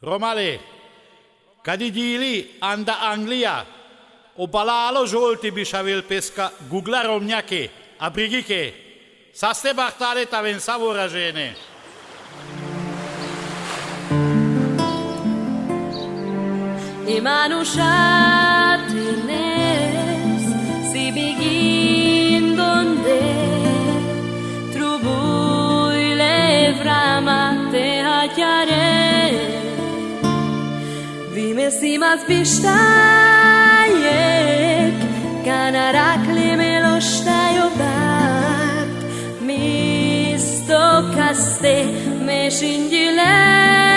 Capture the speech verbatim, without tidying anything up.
Romale, cadi dì lì, anda Anglia, o balà a lo zolti bi sciavé el pesca, gugla romgnache, a brighiche, sa ste bartale t'avèn sa voragene. E manu sciate nes si bighin donde, trubui le vramate a chiare. Vime si mas bistaiec, canaracle me lo staio bat, mi sto caste me singile.